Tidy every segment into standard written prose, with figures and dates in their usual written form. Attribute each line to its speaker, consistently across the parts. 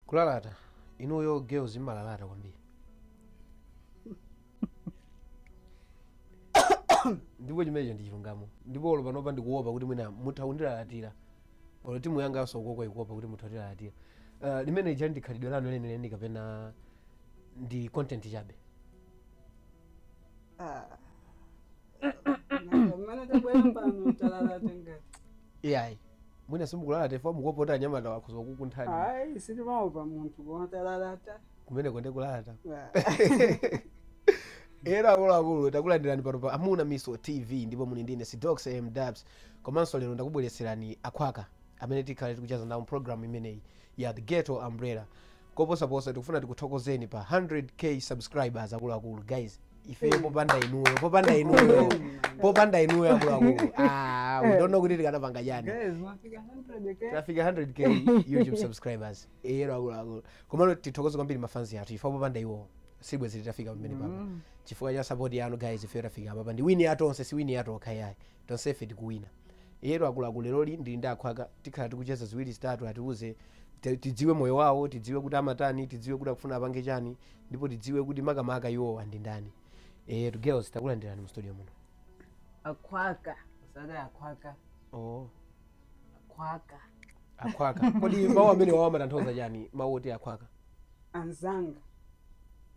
Speaker 1: Kulalata inuyo girls imalalata kwambiri. Ndipo chimenecho ndi chilungamo. Ndipo olo panopa ndikuopa kuti mwina mutha kundilalatira. Olo timu yanganso ukoko ikuopa kuti mutha kundilalatira. Limene ija ndi khalidwe lanu lenileni kapena ndi content chabe?
Speaker 2: Mmene tabwera pano talalata ngati.
Speaker 1: Iyayi. Mwina simukulalata ifo mukuopa kuti anyamata akhoza kukunthani.
Speaker 2: Ayi, sitimaopa munthu koma talalata.
Speaker 1: Kumeneko ndi kulalata. Era akuluakulu takulandirani pano pa Amuna Miso TV ndipo muli ndine Sidox M Dubs. Komanso lero ndakubweretserani akhwaka amene tikhale tikucheza nawo program imeneyi ya The Ghetto Umbrella. Koposaposa tikufuna tikuthokozeni pa 100k subscribers akuluakulu. Guys, ife popanda inuyo, popanda inuyo, popanda inuyo akuluakulu. We don't know kuti tikanapanga chani.
Speaker 2: Guys, mwafika 100k.
Speaker 1: Tafika 100k YouTube subscribers. Era akuluakulu. Komano tithokoze kwambiri mafanzi athu ife popanda iwo sibwezi titafika pamene papa. Chifukwa cha support yanu guys ife tafika papa. Ndi win yathu onse si win yathu okha yayi. Tonsefe tikuwina. Ero akuluakulu lero ndili ndi akhwaka tikhala tikucheza ziwiri zitatu atiuze tidziwe moyo wawo, tidziwe kuti amatani, tidziwe kuti akufuna apange chani, ndipo tidziwe kuti makamaka iwowa ndi ndani. To girls takulandirani mu studio muno.
Speaker 2: Akhwaka, usati akhwaka.
Speaker 1: Oh.
Speaker 2: Akhwaka.
Speaker 1: Akhwaka. Kodi mawu amene wawo amatanthauza chani mawu oti akhwaka?
Speaker 2: Anzanga.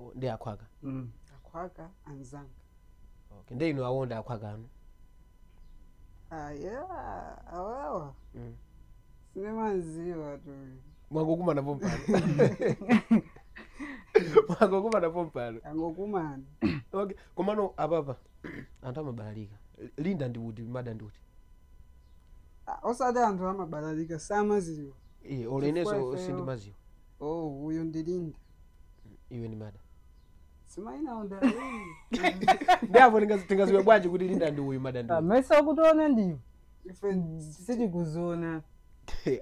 Speaker 1: Oh, ndi akhwaka.
Speaker 2: Akhwaka anzanga.
Speaker 1: Okay, ndi inu awonda akhwaka anu.
Speaker 2: Yeah, awawa. Sinemanziwa tu.
Speaker 1: Mwangokumana pompano. Mwangokumana pompano.
Speaker 2: Angokumana.
Speaker 1: Okay, komano apapa anthu amabalalika. Linda ndi uti, Mada ndi uti.
Speaker 2: Osati anthu amabalalika samaziwa.
Speaker 1: Olo inenso sindimaziwa.
Speaker 2: Oh, uyu ndi Linda.
Speaker 1: Iwe ndi Mada.
Speaker 2: Simaina onda.
Speaker 1: Ndi apo tingaziwe bwanji kuti Linda ndi uyu, Mada ndi uyu.
Speaker 3: Amesa kutiona ndiwe.
Speaker 2: Ife
Speaker 3: sitikuziona.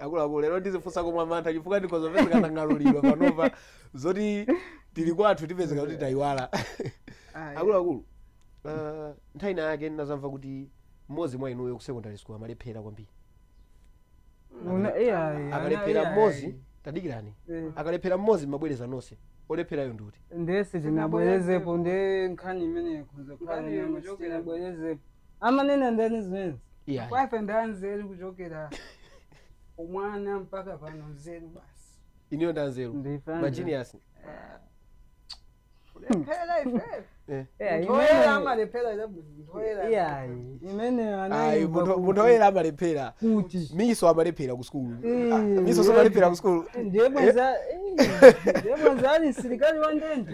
Speaker 1: Akuluakulu lero ndizifunsa komwe amantha chifukwa ndikozopezeka tang'alulidwa panopa zoti tili kwathu tipezeka kuti tayiwala. Akuluakulu, nthawi ina yake ndinazamva kuti mmodzi mwa inuyo ku secondary school amalephera kwambiri. Akalephera mmodzi, tadikirani. Akalephera mmodzi mabwereza nonse. Olepherayo ndi uti?
Speaker 3: Ndesi tinabwerezepo ndi nkhani imene ikhoza kukhala tinabwerezepo. Amanena ndani zimenezi?
Speaker 1: Yeah.
Speaker 2: Kwafe ndanzeru kuchokera umwana mpaka pano nzeru basi.
Speaker 1: Iniyo ndanzeru. Ma genius.
Speaker 2: Kulephera ife. Munthu amalephera munthu.
Speaker 3: Yeah, imene
Speaker 1: anayi munthu oyera amalephera.
Speaker 3: Kuti.
Speaker 1: Miso amalephera ku school. Miso samalephera ku school.
Speaker 3: Ndiye bwenza ndiye bwenza ali msilikali wa ndende.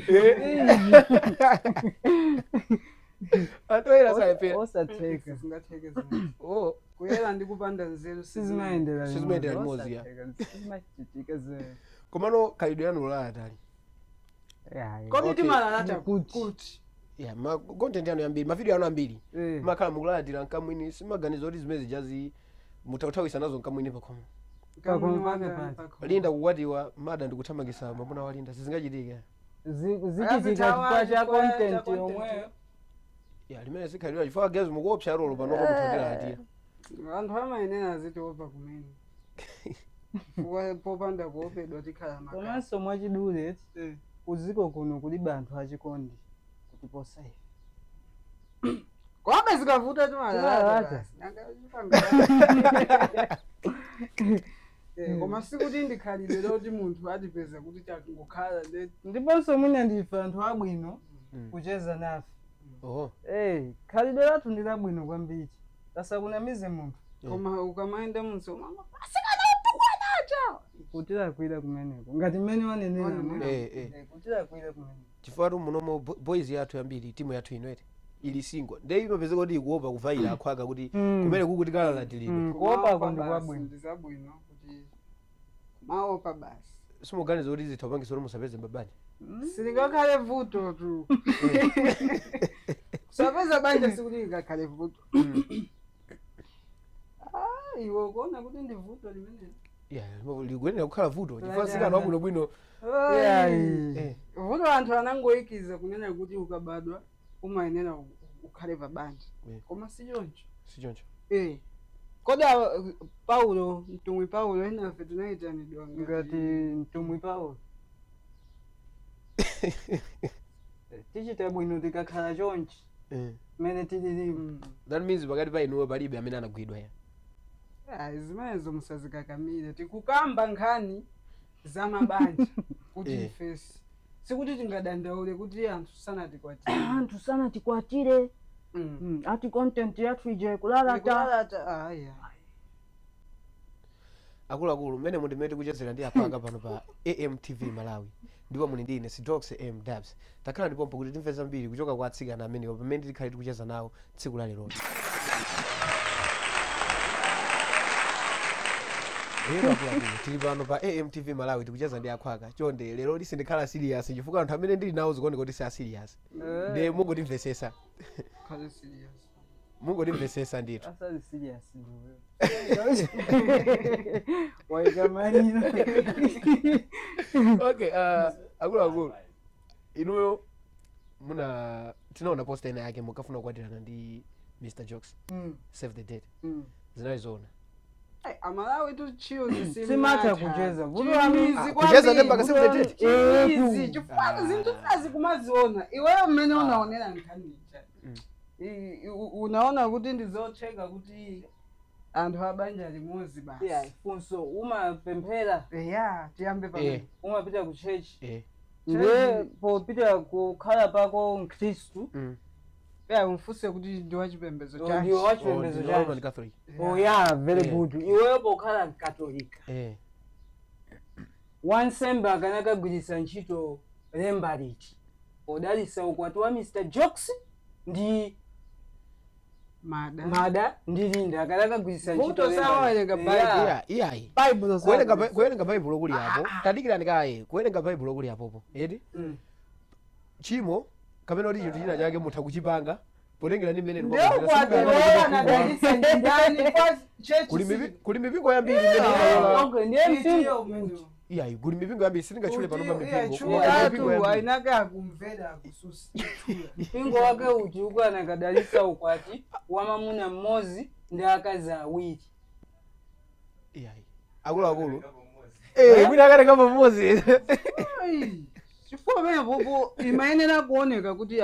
Speaker 1: Anthu oyera salephera.
Speaker 3: Osatheka.
Speaker 2: Singatheke.
Speaker 1: Oh,
Speaker 2: kuyera ndi kupanda nzeru
Speaker 3: sizimayendera.
Speaker 1: Sizimayendera limodzi ya.
Speaker 3: Sizimachitika zero.
Speaker 1: Komano khalidwe lanu lolalata.
Speaker 2: Kodi timalalata kuti.
Speaker 1: Yeah, ma content yanu yambiri, ma video yanu ambiri. Makhala mukulalatira nkamwini, simaganizo kuti zimene zijazi mutawuthawisa nazo nkamwini pakhomo. Linda kukwatiwa, Mada ndikuthamangisa mwamuna wa Linda, sizingachitika.
Speaker 3: Zichitika chifukwa cha content yomweyo.
Speaker 1: Yeah, limene sikhalidwe chifukwa girls mukuopsa lolo panopa muthandilalatira.
Speaker 2: Anthu amayenera azitiopa kumene. Chifukwa popanda kuopedwa tikhala makhala.
Speaker 3: Komanso mwachidule, kuziko kuno kulibe anthu achikondi kutiposa ife.
Speaker 2: Komabe zikavuta timalalata. Koma sikuti ndikhalidwe loti munthu atipeza kuti takungokhala.
Speaker 3: Ndiponso mwina ndife anthu abwino kucheza nafe.
Speaker 1: Oh.
Speaker 3: Khalidwe lathu ndi labwino kwambiri. Tasakunamize munthu.
Speaker 2: Koma ukamayenda munso mama asikana utukwana.
Speaker 3: Kutilakwira kumeneko. Ngati mmene wanenera. Kutilakwira kumeneko.
Speaker 1: Chifukwa munomo boys yathu yambiri, timu yathu ino ili single. Ndiye imapezeka kuti ikuopa kuvaira akhwaka kuti kumene kukuti kalalatilidwe.
Speaker 3: Kuopa kwa ndi kwabwino.
Speaker 2: Ndi zabwino kuti maopa basi.
Speaker 1: Simuganiza kuti zitha kupangisa kuti musapeze mabanja.
Speaker 2: Silingakhale vuto tu. Kusapeza banja sikuti lingakhale vuto. Iwe ukuona kuti ndi vuto limene.
Speaker 1: Yeah, likuyenera kukhala vuto. Chifukwa sikana wabwino bwino.
Speaker 2: Vuto anthu anangoyikiza kunena kuti ukabadwa umayenera ukhale pa banja. Koma si choncho.
Speaker 1: Si choncho.
Speaker 2: Koda Paulo, mtumwi Paulo enafe tinayitanidwa
Speaker 3: ngati mtumwi Paulo. Tichita bwino tikakhala chonchi mmene tililimu.
Speaker 1: That means pakati pa inuwo palibe amene anagwidwa ya.
Speaker 2: Zimenezo musazikakamire, tikukamba nkhani za mabanja kuti ifesi sikuti tingadandaule kuti anthu sanatikwatire.
Speaker 3: Anthu sanatikwatire. Ati content yathu ije kulalata.
Speaker 2: Aya.
Speaker 1: Akuluakulu mmene mundimene tikuchezera ndi aphwanga pano pa AMTV Malawi, ndipo muli ndi ine Sidox M Dabs. Takhala ndipompo kuti timve zambiri kuchoka kwa atsikana amenewo pamene tikhale tikucheza nawo tsiku la lero. Lero akuluakulu tili pano pa AMTV Malawi tikucheza ndi akhwaka. Chonde lero lisindikhala serious chifukwa anthu amene ndili nawo zikuoneka kuti si a serious. Ndiye mungotimvesesa.
Speaker 2: Khale serious.
Speaker 1: Mungotimvesesa ndithu.
Speaker 3: Asali serious ndiwe. Waikamaniro.
Speaker 1: Okay, akuluakulu inuyo muna tinaona posta ina yake mukafuna kukwatirana ndi Mr Jokes. Save the date. Zinali zoona.
Speaker 2: Amalawi tu chills
Speaker 3: Simatha kucheza.
Speaker 1: Kucheza ndi mpaka save the date.
Speaker 2: Chizi chifukwa zinthu zinazi kumaziona iweyo mmene unaonera nkhani ija. Unaona kuti ndizocheka kuti anthu abanja limodzi basi.
Speaker 3: Yeah, funso umapemphera.
Speaker 2: Yeah, tiyambe pamene.
Speaker 3: Umapita ku church. Ndiye popita kukhala pako mkhristu.
Speaker 2: Yeah, umfunse kuti ndi wachipembedzo
Speaker 3: Ndi
Speaker 2: chanji.
Speaker 3: wachipembedzo
Speaker 1: Ndi Roman
Speaker 3: chanji.
Speaker 1: Catholic.
Speaker 3: Oh yeah, very good. Iweyo pokhala mkatolika. Wansembe akanakagwiritsa ntchito lemba liti podalitsa ukwati wa Mr Jokes ndi
Speaker 2: Mada.
Speaker 3: Mada ndi Linda akanakagwiritsa ntchito
Speaker 2: Vuto sawawerenga Bible.
Speaker 1: Yeah, iyayi.
Speaker 2: Bible
Speaker 1: Kuwerenga Bible kuli apo. Tadikirani kaye, kuwerenga Bible kuli apopo. Eti? Chimo kapena kuti chinthu china chake mutha kuchipanga potengera ndi mmene
Speaker 2: Ndiyo ukwati anadalitsa ndani kwa church.
Speaker 1: Kuli mipingo yambiri imene imalola.
Speaker 3: Okay, ndiye mpingo.
Speaker 1: Iyayi, kuli mipingo yambiri sindingatchule pano pa mipingo. Koma kuli
Speaker 2: Chula
Speaker 1: mipingo
Speaker 2: tu
Speaker 1: yambiri.
Speaker 2: ainake akumvera akususa.
Speaker 3: Mpingo wake uti ukanakadalitsa ukwati wa mamuna mmodzi ndi akazi awiri.
Speaker 1: Iyayi. Akuluakulu. Mwina akatenga pamodzi.
Speaker 2: Chifukwa pamene popo imayenera kuoneka kuti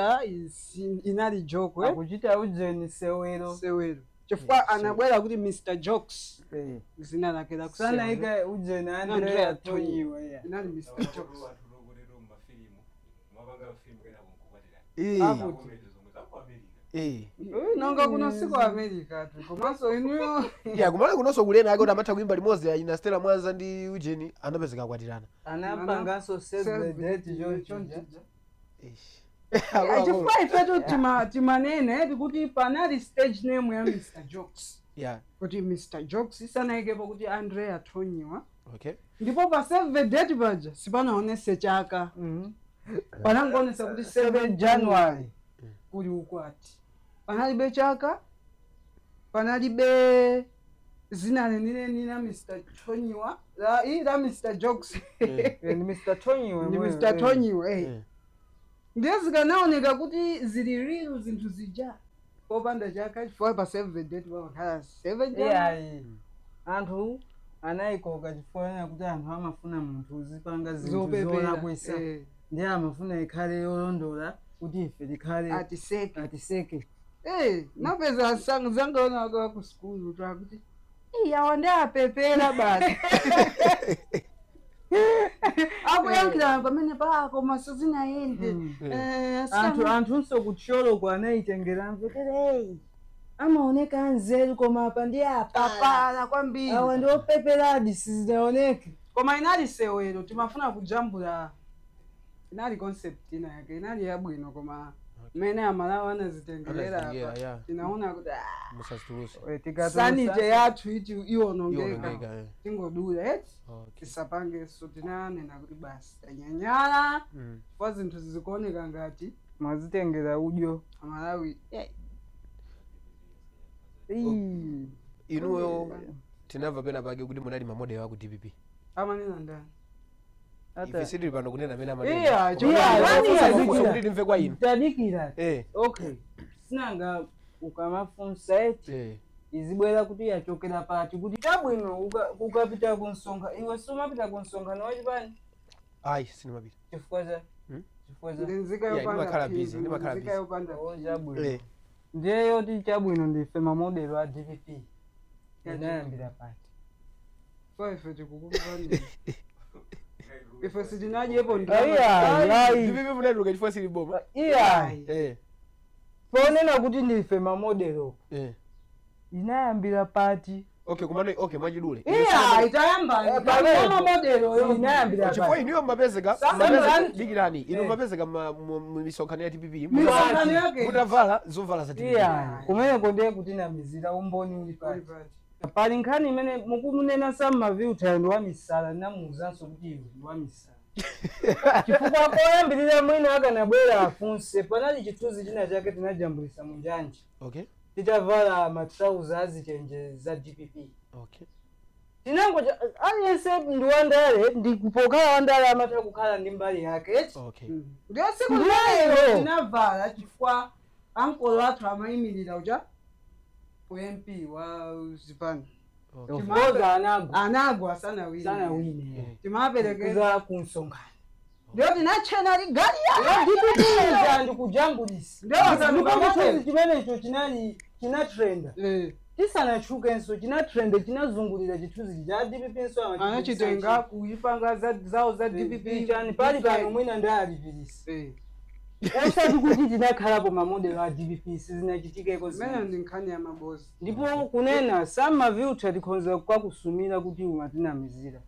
Speaker 2: inali joke.
Speaker 3: Akuchita ujeni sewero.
Speaker 2: Sewero. Chifukwa anabwera kuti Mr Jokes zina lake la kusewero.
Speaker 3: Sanaika ujeni Andrea Tonyiwa.
Speaker 2: Inali Mr Jokes. Nonga kuno siku America tu. Komanso inuyo.
Speaker 1: Yeah, kumala kunonso kulena ake kuti amatha kuimba limodzi ayina Stella Mwanza ndi Eugene anapezeka akwatirana.
Speaker 3: Anapanganso save the date choncho.
Speaker 2: Chifukwa ifetu timanene tikuti panali stage name ya Mr Jokes.
Speaker 1: Yeah.
Speaker 2: Kuti Mr Jokes sanaikepo kuti Andrea Tonyiwa.
Speaker 1: Okay.
Speaker 2: Ndipo pa save the date paja sipanaonese chaka. Panangoonesa kuti 7 January kuli ukwati. Panalibe chaka, panalibe zina lenileni la Mr Tonyiwa, la Mr Jokes.
Speaker 3: Ndi Mr Tonyiwa.
Speaker 2: Ndi Mr Tonyiwa, Ndiye zikanaoneka kuti zili real zinthu zija. Popanda chaka chifukwa pa save the date pamakhala 7 January.
Speaker 3: Yeah. Anthu anayikoka chifukwa kuti anthu amafuna munthu uzipanga zinthu zolakwisa. Ndiye amafuna ikhale yolondola kuti ife tikhale
Speaker 2: atiseke.
Speaker 3: Atiseke.
Speaker 2: Napeza zangaona wako ku school twakuti awa ndi apepera basi. Akuyankhira pamene pako maso zinayende.
Speaker 3: Anthunso kuthyoloko anayitengera mvetere. Amaoneka anzeru koma apa ndi
Speaker 2: apapala kwambiri.
Speaker 3: Awa ndi opeperadi sizinaoneke.
Speaker 2: Koma inali sewero timafuna kujambula. Inali concept ina yake inali yabwino koma mene amalawi anazitengerera apa tinaona kuti
Speaker 1: musazituluse
Speaker 2: sanite yathu iti iwonongeka tingodula eti tisapangenso tinanena kuti basi tanyanyala kwa zinthu zikuoneka ngati
Speaker 3: mwazitengera udyo
Speaker 2: amalawi.
Speaker 1: Inuyo tinamva pena pake kuti munali mamodel aku DPP.
Speaker 2: Amanena ndani?
Speaker 1: Ife sitili pano kunena amene amanena.
Speaker 2: Iya,
Speaker 1: kuti timve kwa inu.
Speaker 3: Tadikira. Okay. Sinanga ukamafunsa eti. Izibwera kuti yachokera pati kuti chabwino ukapita kunsonkhano iwe sumapita kunsonkhano wachipani.
Speaker 1: Ayi, sinimapita.
Speaker 3: Chifukwa cha chifukwa cha
Speaker 2: Ndinzika
Speaker 1: Yeah,
Speaker 2: yopanda
Speaker 1: ndimakhala
Speaker 2: phindu,
Speaker 1: busy, ndimakhala
Speaker 2: nzika
Speaker 1: busy.
Speaker 2: yopanda
Speaker 3: Oh, chabwino.
Speaker 1: Eh.
Speaker 3: Ndiye yoti chabwino ndife mamodelo a DPP inayambira pati.
Speaker 2: Kwa ife tikukumvani. Ife sitinadyepo
Speaker 3: Ayi, ayi.
Speaker 1: DPP munatuluka chifukwa sili boma.
Speaker 3: Iya,
Speaker 1: Eh.
Speaker 3: ponena kuti ndife mamodelo
Speaker 1: Eh.
Speaker 3: inayambira pati.
Speaker 1: Okay, kumano okay mwachidule.
Speaker 2: Iya, itayamba.
Speaker 3: Eh, pamene.
Speaker 2: Mamodelo
Speaker 3: Inayambira
Speaker 1: Chifukwa
Speaker 3: pati.
Speaker 1: inuyo mmapezeka
Speaker 2: Sasa
Speaker 1: mmapezeka
Speaker 3: ndani-
Speaker 1: dikirani inu
Speaker 3: Eh.
Speaker 1: mmapezeka mu misonkhano ya DPP
Speaker 2: Misonkhano yake.
Speaker 1: mutavala zovala za DPP.
Speaker 3: Iya, kumeneko ndiye kutinamizira umboni uli pati. Pali nkhani imene mukumunena sammaviuthayo ndi wamisala, ndinamuwuzanso kuti iwe ndi wamisala chifukwa koyambirira mwina akanabwera afunse panali chithunzi china chake tinajambulisa mu njanji
Speaker 1: Okay.
Speaker 3: titavala matrauza azichenje za DPP.
Speaker 1: Okay.
Speaker 3: Tinango aliyense ndi wandale, ndi pokhala wandale amatha kukhala ndi mbali yake eti.
Speaker 1: Okay.
Speaker 2: Ndiyo siku
Speaker 3: Ndiyo.
Speaker 2: lero tinavala chifukwa ankolo athu amayimirira uja ku MP wa zipani.
Speaker 1: Okay.
Speaker 3: Of course anagwa.
Speaker 2: Anagwa sanawine.
Speaker 3: Sanawine.
Speaker 2: Timaperekeza
Speaker 3: kuza kunsonkhano.
Speaker 2: Ndiyo tinachena ligali ya
Speaker 3: DPP ndikujambulisa.
Speaker 2: Ndiyo
Speaker 3: Ndipo
Speaker 2: wasanduka
Speaker 3: chithunzi chimenecho chinali chinatrenda
Speaker 2: Eh,
Speaker 3: tisanachukenso, chinatrenda, chinazungulira chithunzi cha DPP nso.
Speaker 2: Anachitenga kuipanga zawo za DPP.
Speaker 3: Chani pali pano mwina ndayalipirisa
Speaker 2: Eh,
Speaker 3: osati kuti tinakhalapo mamodelo a DPP, sizinachitikeko
Speaker 2: imene
Speaker 3: zimene.
Speaker 2: ndi nkhani ya mabozi.
Speaker 3: Ndipo kunena sammaviutha tikhonza kwakusumira kuti umatinamizira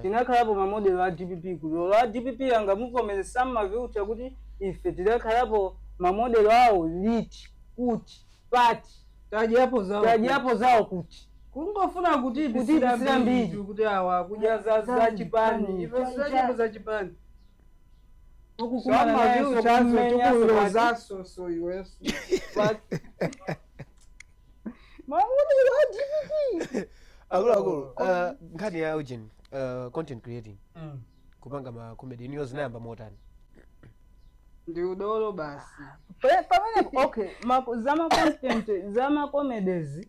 Speaker 3: tinakhalapo mamodelo a DPP kuti olo a DPP angamuvomere sammaviutha kuti ife tinakhalapo mamodelo awo liti, kuti, pati?
Speaker 2: Tadyapo zawo.
Speaker 3: Tadyapo zawo kuti?
Speaker 2: Kungofuna kuti
Speaker 3: Kuti
Speaker 2: pisira
Speaker 3: pisira
Speaker 2: mbiri
Speaker 3: mbiri.
Speaker 2: kuti awa kudya za chipani, ife sitadyapo za chipani.
Speaker 3: Okukumana naye
Speaker 2: Tukulozaso so iweso.
Speaker 3: Mamodelo a DPP.
Speaker 1: Akuluakulu, nkhani ya Eugene, content creating, kupanga ma comedy iniyo zinayamba motani?
Speaker 2: Ndi udolo basi.
Speaker 3: Pamene okay zama content zama comedies.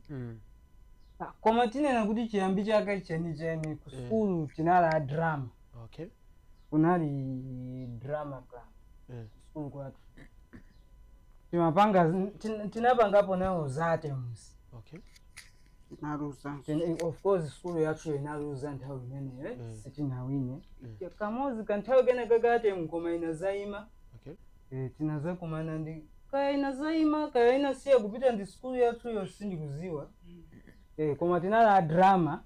Speaker 3: Koma tinena kuti chiyambi chake chenicheni ku sukulu tinali a drama. Kunali drama club sukulu kwathu. Timapanga tinapangapo nawo zatems.
Speaker 2: Naluza.
Speaker 3: Of course sukulu yathu inaluza nthawi imeneyo, eh, sitinawine. Kamozi kanthawi kena kakatem koma inazayima. Eh, tinazakumana ndi kaya inazayima kaya inasiya kupita ndi sukulu yathuyo, sindikuziwa. Eh, koma tinali a drama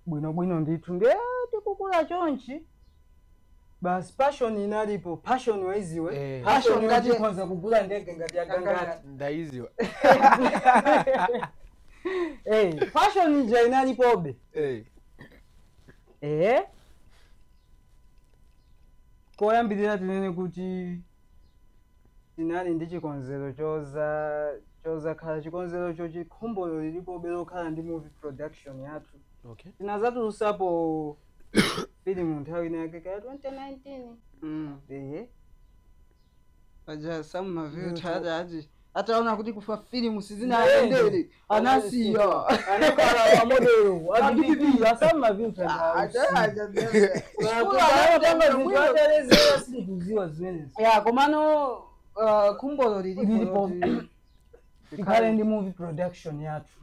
Speaker 3: bwinobwino ndithu. Ndiye tikukula chonchi basi passion inalipo, passion waiziwe.
Speaker 1: Eh.
Speaker 3: Passion
Speaker 2: Passion
Speaker 3: ngati ikhoza kugula ndege ngati yagangati.
Speaker 1: Ndaiziwa.
Speaker 3: Eh, passion ija inalipobe. Eh, koyambirira tinene kuti tinali ndi chikonzero choza chozakhala chikonzero chochi khumbolo lilipobe lokhala ndi movie production yathu. Tinazatulusapo filimu nthawi ina yake kaya 2019. Ehe.
Speaker 2: Paja sammaviyo ati ataona kuti kufa filimu sizinayendere anasiya.
Speaker 3: Anakhala pamodelo a DPP asammaviuta atalezera, sindikuziwa zimenezi.
Speaker 2: Ya, komano khumbolo
Speaker 3: lilipo.
Speaker 2: Lilipo.
Speaker 3: Tikhale ndi movie production yathu.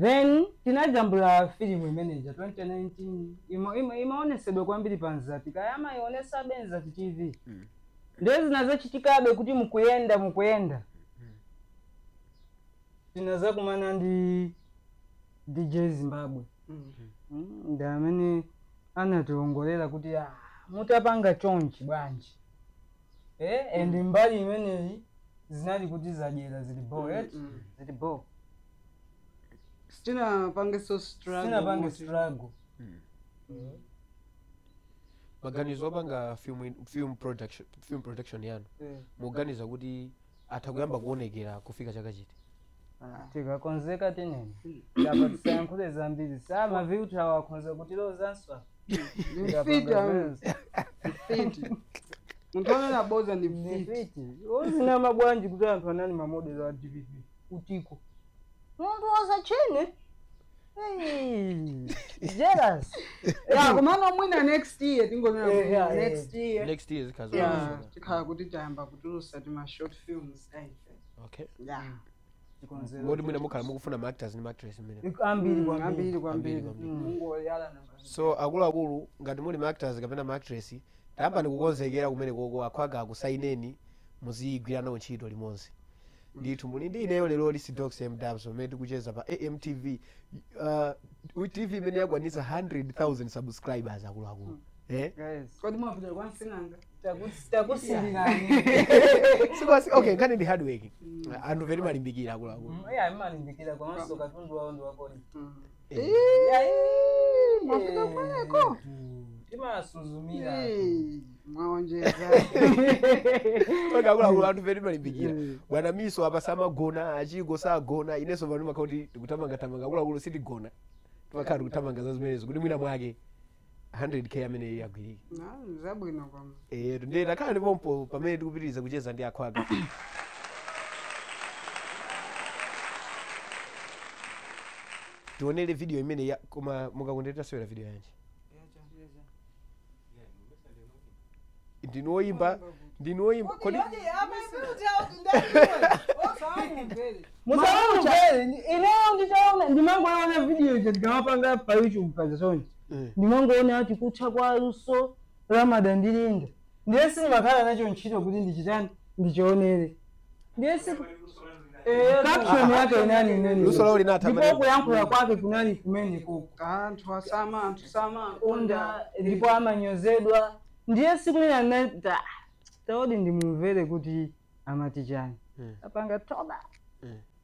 Speaker 3: Then tinajambula filimu imeneja 2019, imaonesedwa kwambiri pa Nzati, kaya amaionesabe Nzati TV. Ndiye zinazachitikabe kuti mukuyenda mukuyenda tinazakumana ndi DJ Zimbabwe. Ndi amene anationgolera kuti, ah, mutapanga chonchi bwanji? Eh, and mbali imeneyi zinali kuti zadyera zili bo, eh? Zili bo.
Speaker 2: Sitinapange struggle.
Speaker 3: Sinapange struggle.
Speaker 1: Maganizo opanga film production yanu, muganiza kuti atha kuyamba kuonekera kufika chaka chiti?
Speaker 3: Tikakonzeka tinene apa tisayankhule zambiri samaviutha wakhonza kutilozanso.
Speaker 2: Mfiti, mfiti. Munthu amene aboza ndi mfiti.
Speaker 3: Ndifiti ozinama bwanji kuti anthu anali mamodelo a DPP utiko? Munthu wasachene. Hey, jealous.
Speaker 2: Ya, komano mwina next year tingonena
Speaker 3: Yeah, yeah,
Speaker 2: next year.
Speaker 1: Next year zikhazo.
Speaker 2: Yeah, tikhala kuti tayamba kutulusa tima short films aife.
Speaker 1: Okay.
Speaker 2: Yeah.
Speaker 1: Moti mwina mukhala mukufuna ma actors ndi ma actress mmene.
Speaker 3: Ambiri kwambiri.
Speaker 2: Ambiri kwambiri.
Speaker 1: Ambiri.
Speaker 2: Mungoyala namba.
Speaker 1: So akuluakulu ngati muli ma actors kapena ma actress tayamba ndikukonzekera kumene koko akhwaga akusaineni muziyigwira nawo ntchito limodzi. Ndithu muli ndi ineyo lero lisi Docs M Dubs pamene tikucheza pa AMTV, TV imene yakwanitsa 100,000 subscribers akuluakulu. Eh?
Speaker 3: Guys,
Speaker 2: Kodi mwapita kwa msing'anga?
Speaker 3: takusilirani.
Speaker 1: Sikwasi okay, nkhani ndi hard work. Anthu peti malimbikira akuluakulu.
Speaker 3: Yeah, imalimbikira komanso katundu wawo ndi wakodi.
Speaker 1: Eh.
Speaker 2: Mwafika kumeneko?
Speaker 3: Timasuzumira.
Speaker 2: Eh, mwaonjeza.
Speaker 1: Okay, akuluakulu anthu peti malimbikira. Bwana miso apa samagona, achigo sagona, inenso pano makhala kuti tikutamangatamanga akuluakulu sitigona. Timakhala tikuthamanga za zimenezo kuti mwina mwake 100k amene iye agwirike.
Speaker 2: Na, zabwino kwamba.
Speaker 1: Eh, ndiye takhala ndipompo pamene tikupitiriza kucheza ndi akhwaga. Tionere video imene ya koma mukakondetera sewera video yanji. Ndinoyimba, ndinoyimba kodi
Speaker 3: Musamumvere, ineyo ndichaona ndimangoona video ije ndikamapanga pa YouTube pazonje. Ndimangoona ati kutha kwa luso Ramadan ndilinda. Ndiye sindimakhala nacho ntchito kuti ndichitani ndichionere. Ndiye si caption yake inani inene.
Speaker 1: Luso lawo linatha
Speaker 3: Ndipo
Speaker 1: pamene.
Speaker 3: kuyankhula kwake kunali kumene koko.
Speaker 2: Anthu asama, anthu sama.
Speaker 3: Onda ndipo amanyozedwa. Ndiye siku lina nata taodi ndimumvere kuti amati chani. Apanga toba.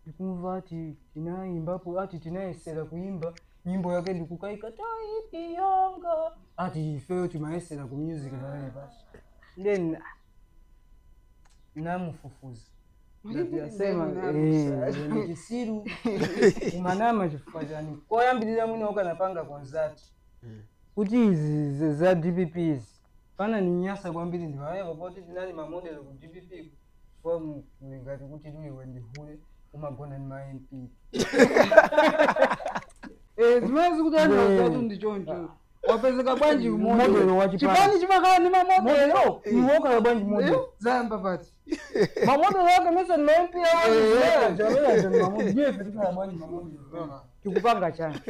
Speaker 3: Ndikumva ati tinayimbapo ati tinayesera kuimba nyimbo yake ndikukaika taipiyonga ati ifeyo timayesera ku music pamene pasi. Then namufufuza. Ndiyasema ndi chisiru kumanama chifukwa chani koyambirira mwina ukanapanga konzati kuti izi za DPP izi pana ninyasa kwambiri ndimawepo poti tinali mamodelo ku DPP kwa ngati kuti iwe ndihule umagona ndi ma MP.
Speaker 2: Eh, zimene zikuti anthu azatu ndi choncho. Wapezeka bwanji
Speaker 3: Modelo wa chipani.
Speaker 2: Chipani chimakhala ndi mamodelo.
Speaker 3: Iwe ukhala bwanji modelo.
Speaker 2: Zayamba pati.
Speaker 3: Mamodelo wake mesa ndi ma MP awo. Tikupanga chani.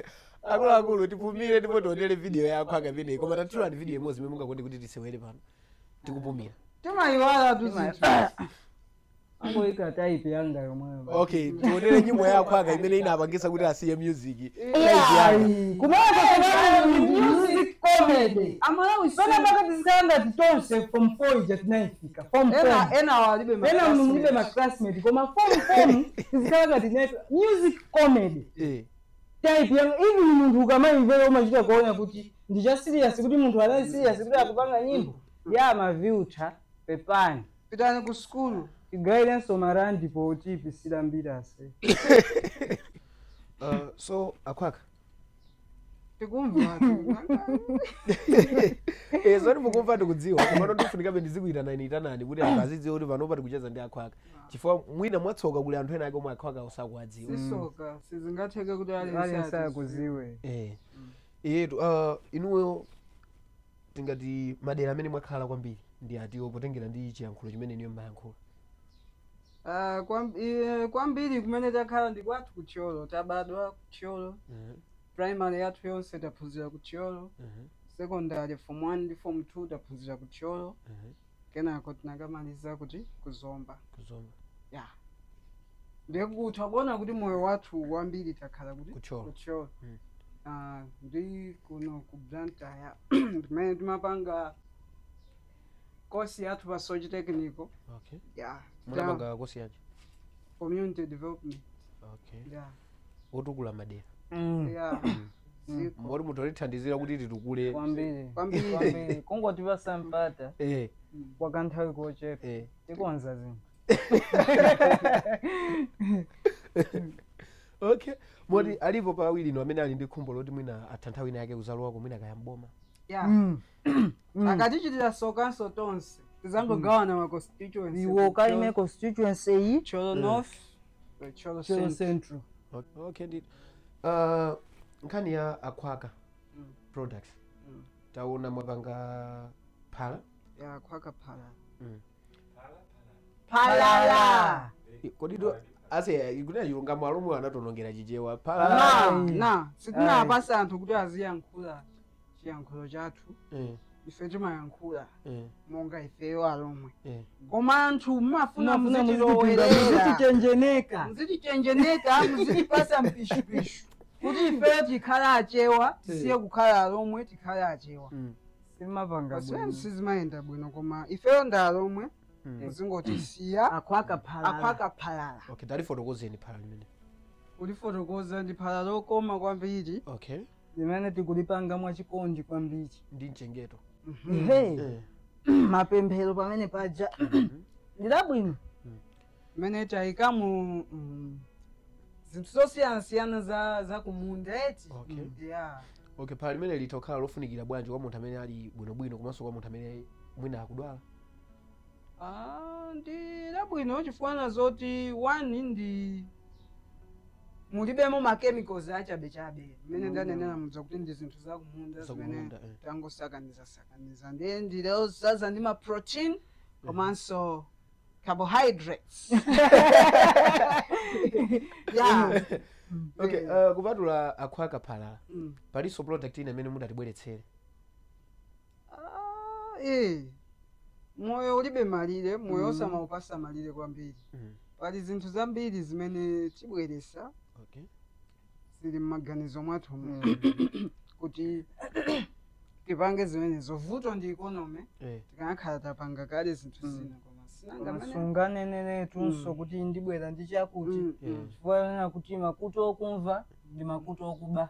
Speaker 1: Akuluakulu tipumire ndipo tionere video ya akhwaga imeneyi koma tathulani video imodzi imene mungakonde kuti tisewere pano. Tikupumira.
Speaker 2: Timayiwala tu zinthu.
Speaker 3: Angoika type yanga yomweyo.
Speaker 1: Okay, tionere nyimbo ya akhwaga imene inapangisa kuti asiye music.
Speaker 3: Kumene music comedy.
Speaker 2: Amalawi
Speaker 3: Pena mpaka tizikhala ngati tonse form 4 ija tinayifika. Form 4.
Speaker 2: Ena ena walibe
Speaker 3: Ena mulibe ma classmate koma form 4 tizikhala ngati tinayifika. Music comedy. Type yanga even munthu ukamayimvera umachita kuona kuti ndicha serious kuti munthu anali serious kuti akupanga nyimbo. Ya maviuta pepani.
Speaker 2: Pitani ku school.
Speaker 3: Tigairenso marandi poti pisira mbirase.
Speaker 1: So akhwaga.
Speaker 2: Tikumva.
Speaker 1: Eh, zoti mukumva ndikudziwa komano ndifunikabe ndizikuyitanani itanani kuti anthu azidziwa kuti panopa tikucheza ndi akhwaga. Chifukwa mwina mwatsoka kuli anthu ena ake omwe akhwaga osakuwadziwa.
Speaker 2: Sisoka, sizingatheke kuti
Speaker 3: Aliyense akuziwe.
Speaker 1: Eh. Yetu inuyo tingati madera amene mwakhala kwambiri ndi atiwo potengera ndi chiyankhulo chimene niyo mmayankhula.
Speaker 2: Kwambiri kumene takhala ndi kwathu kuThyolo, tabadwa kuThyolo. Primary yathu yonse taphunzira kuThyolo. Secondary form 1 ndi form 2 taphunzira kuThyolo. Kenako tinakamaliza kuti kuzomba.
Speaker 1: Kuzomba.
Speaker 2: Yeah. Ndiye kutha kuona kuti moyo wathu wambiri takhala kuti
Speaker 1: KuThyolo.
Speaker 2: kuThyolo. Ndi kuno ku Blantyre kumene timapanga kosi yathu pa Soche Technical.
Speaker 1: Okay.
Speaker 2: Yeah.
Speaker 1: Munapanga kosi yanji?
Speaker 2: Community development.
Speaker 1: Okay.
Speaker 2: Yeah.
Speaker 1: Otukula madera.
Speaker 2: Yeah.
Speaker 1: Moti munthu atithandizira kuti titukule.
Speaker 3: Kwambiri.
Speaker 2: Kwambiri.
Speaker 3: Kwambiri. Kungotipasa mpata kwa kanthawi kochepa. Tikonza zinthu.
Speaker 1: Okay. Moti alipo pawiri ino amene ali ndi khumbo loti mwina atha nthawi ina yake kuzalowako mwina kaya mboma.
Speaker 2: Yeah. Akatichitira sokanso tonse. Tizangogawana ma constituency.
Speaker 3: Iwo kalime constituency iyi.
Speaker 2: Thyolo North, Thyolo
Speaker 3: Thyolo
Speaker 2: Central.
Speaker 3: Central.
Speaker 1: Okay, ndi nkhani ya Akhwaka Products, taona mwapanga phala.
Speaker 2: Ya, Akhwaka phala.
Speaker 3: Phalala.
Speaker 1: Kodi do ase ikunena chilungamo, alomwe anatonongera Chichewa phala.
Speaker 2: Na na sitinapasa anthu kuti aziyankhula chiyankhulo chathu. Ife timayankhula monga ifeyo alomwe, koma anthu mumafuna muzitilowerera.
Speaker 3: Muzichenjeneka.
Speaker 2: Muzitichenjeneka, muzitipasa mpishupishu kuti ifeyo tikhale Achewa, tisiye kukhala alomwe, tikhale Achewa.
Speaker 3: Simapanga
Speaker 2: Pasweni
Speaker 3: bwino.
Speaker 2: sizimayenda bwino, koma ifeyo ndi alomwe, muzingotisiya.
Speaker 3: Akhwaka phalala.
Speaker 2: Akhwaka phalala.
Speaker 1: Okay, talifotokozeni phala limene.
Speaker 2: Kulifotokoza, ndi phala lokoma kwambiri.
Speaker 3: Limene tikulipanga mwachikondi kwambiri.
Speaker 1: Ndi mchengeto.
Speaker 3: Hey, mapemphero pamene paja ndilabwino.
Speaker 2: Mmene tayikamo zinthu zosiyanasiyana za kumunda eti. Yeah.
Speaker 1: Okay, phala limene litokhala lofunikira bwanji kwa munthu amene ali bwinobwino komanso kwa munthu amene mwina akudwala?
Speaker 2: Ah, ndi labwino chifukwa zoti one, ndi mulibemo ma chemicals achabechabe mmene ndanenera mudza kuti ndi zinthu zakumunda zimene
Speaker 1: Zakumunda, eh.
Speaker 2: tangosakaniza sakaniza, ndiye ndilozaza ndi ma protein komanso carbohydrates, yeah.
Speaker 1: Okay, kupatula Akhwaka phala, palinso product ina imene mudatibweretsere?
Speaker 2: Ah, eh. Moyo ulibe malire, moyo osamaupasa malire kwambiri. Pali zinthu zambiri zimene tibweresa, zili m'maganizo mwathu kuti tipange zimenezo. Vuto ndi economy. Tikanakhala tapanga kale zinthu zina, koma sinanga mene.
Speaker 3: Sunganeneretunso kuti ndibwera ndi chakuti, chifukwa yonena kuti makutu okumva ndi makutu okuba.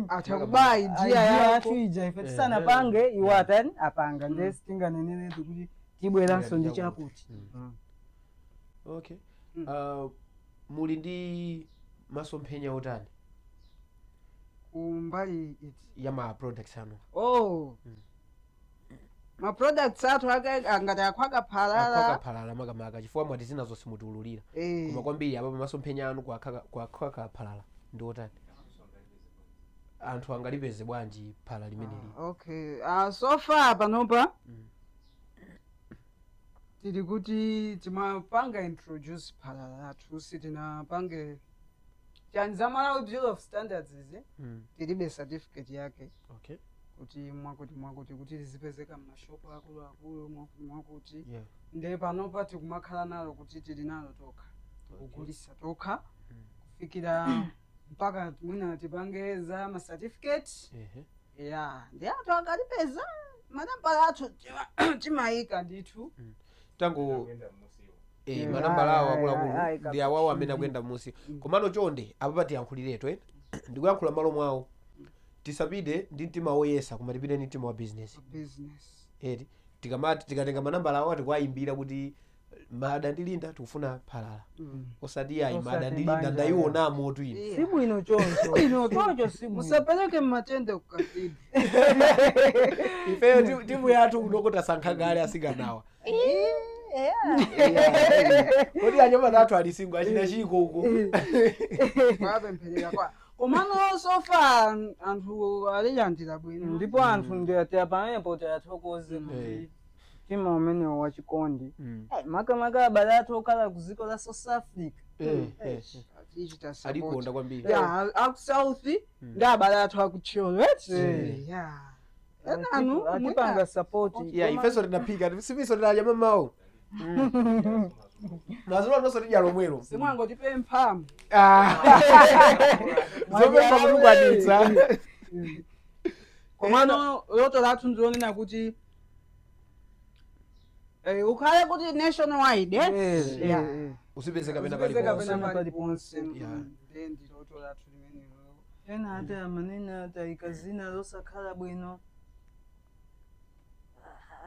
Speaker 2: Atha kuba idea
Speaker 3: idea
Speaker 2: yako.
Speaker 3: Yathu ija ife tisanapange, iwo atani, apanga. Ndiye sitinganeneretu kuti tibweranso ndi chakuti.
Speaker 1: Okay. Muli ndi masomphenya otani
Speaker 2: Kumbali iti?
Speaker 1: Ya ma products anu.
Speaker 2: Oh, ma products athu angati Akhwaka phalala?
Speaker 1: Akhwaka phalala makamaka, chifukwa mwati zina zonse mutiululira, koma kwambiri apa masomphenya anu kwa Akhwaka phalala ndi otani? Anthu angalipeze bwanji phala limeneli?
Speaker 2: Ah, okay, so far panopa tili kuti timapanga introduce phala lathu, sitinapange chani za Malawi Bureau of Standards izi. Tilibe certificate yake kuti mwakuti mwakuti kuti lizipezeka mmashopu akuluakulu, mwakuti mwakuti. Ndiye panopa tikumakhala nalo kuti tili nalo tokha, tikugulisa tokha kufikira mpaka mwina tipange za ma certificate. Ya, ndi anthu akalipeza, manambala athu timayika ndithu.
Speaker 1: Tango manambala awo akuluakulu ndi awawo amene akuyenda m'munsi. Komano chonde, apa tiyankhuliretu, ndikuyankhula malo mwawo, tisapite ndi mtima woyesa, koma tipite ndi mtima wa business.
Speaker 2: Business.
Speaker 1: Eti tikamati tikatenga manambala awo, tikuwayimbira kuti Mada ndi Linda tikufuna phalala, osati ayi,
Speaker 3: Osati
Speaker 1: Mada ndi Linda
Speaker 3: banja.
Speaker 1: ndayionamo tu ine.
Speaker 3: Si bwino choncho, choncho si bwino.
Speaker 2: Musapereke mmatende ku cathedral.
Speaker 1: Ifeyo timu yathu kunoko tasankha kale asikanawa. Kodi anyamata athu ali single achina chiko uko?
Speaker 2: Kwapempherera kwa, komano so far anthu alilandira bwino.
Speaker 3: Ndipo anthu ndiyatiya pamenepo, tiyathokoze kuti mtima umenewo wachikondi. Makamaka abale athu okhala ku dziko la South Africa.
Speaker 2: Tichita support.
Speaker 1: Alikonda kwambiri.
Speaker 2: Ya, aku South ndi abale athu akutcholo eti. Ya, enanu
Speaker 3: atipanga support.
Speaker 1: Ya, ifenso tinaphika, sifinso tinadya mamawo, nazulo nonso tidya lomwelo.
Speaker 2: Simwangotipempha.
Speaker 1: Zopempha kutukwanitsa.
Speaker 2: Komano loto lathu ndilonena kuti ukhale kuti nationwide, eh? Yeah.
Speaker 1: Usipezeka pena
Speaker 2: Usipezeka
Speaker 1: paliponse.
Speaker 2: pena paliponse.
Speaker 1: Yeah.
Speaker 2: Ndiye ndi loto lathu limenelo.
Speaker 3: Ena ati amanene ati ayika zina losakhala bwino,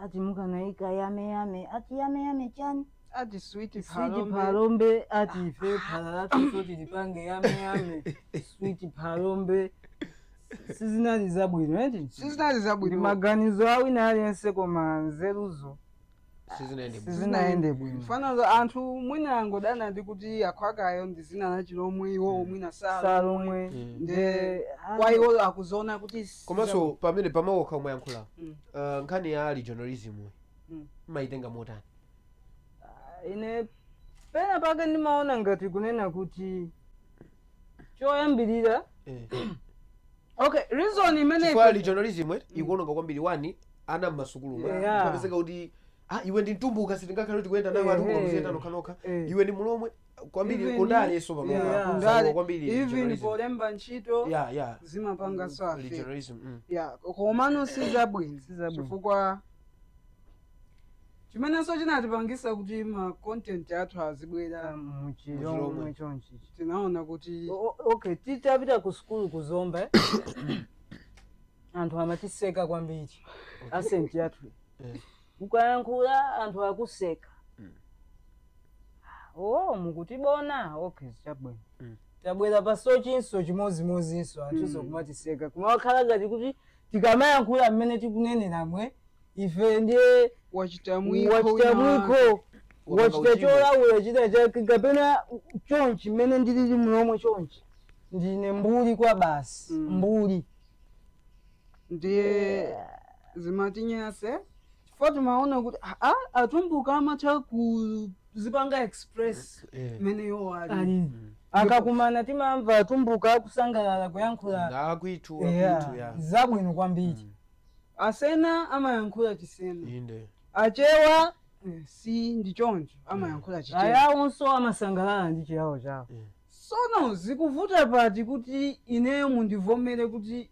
Speaker 3: ati mukanayika yame yame, ati yame yame chani?
Speaker 2: Ati sweet
Speaker 3: sweet
Speaker 2: phalombe.
Speaker 3: Phalombe, ati ife phala lathu so tilipange yame yame sweet phalombe, sizinali zabwino eti.
Speaker 2: Sizinali
Speaker 3: Ndi
Speaker 2: zabwino.
Speaker 3: maganizo awina aliyense, koma nzeruzo
Speaker 1: Sizinayende bwino.
Speaker 3: Sizinayende bwino.
Speaker 2: Fana anthu mwina angodana ndi kuti akhwakayo ndi zina la Chilomwe, iwo mwina
Speaker 3: Salomwe.
Speaker 2: Nde kwa iwo akuzoona kuti
Speaker 1: Komanso pamene pamawokha omwe yankhula, nkhani ya regionalism maitenga motani?
Speaker 3: Ine pena pake ndimaona ngati kunena kuti choyambirira
Speaker 2: Okay, reason imene
Speaker 1: Chifukwa regionalism ikuononga kwambiri wani ana mmasukulu mwe. Papezeka kuti iwe ndi Mtumbuka, sitingakhale kuti kuyenda nawe, atumbuka kuziyenda nokhanokha, iwe ndi Mulomwe kwambiri kundaleso panopa kwambiri
Speaker 2: even polemba ntchito zimapanga so affect
Speaker 1: regionalism.
Speaker 2: Yeah, komano sizabwino chifukwa chimenenso chinatipangisa kuti ma content athu azibwera
Speaker 3: muchilomwe chonchi.
Speaker 2: Tinaona kuti
Speaker 3: okay, titapita ku sukulu kuzomba anthu amatiseka kwambiri asenti yathu ukayankhula anthu akuseka. Oh, mukutibona okay, chabwino. Tabwera pasochinso chimozimozinso anthu kumatiseka kumakhala ngati kuti tikamayankhula mmene tikuneneramwe ife ndiye
Speaker 2: wachita mwiko,
Speaker 3: wachita cholawula chita chake kapena chonchi mmene ndilili Mulomwe chonchi ndine mbuli kwa basi mbuli.
Speaker 2: Ndiye zimatinyase chifukwa timaona kuti atumbuka amatha kuzipanga express mmene iwo ali.
Speaker 3: Akakumana timamva atumbuka akusangalala kuyankhula
Speaker 1: akwitu
Speaker 3: zabwino kwambiri.
Speaker 2: Asena amayankhula Chisena, Achewa si ndi choncho amayankhula Chichewa,
Speaker 3: ayawonso amasangalala ndi chiyawo chawo.
Speaker 2: Sono zikuvuta pati kuti ineyo mundivomere kuti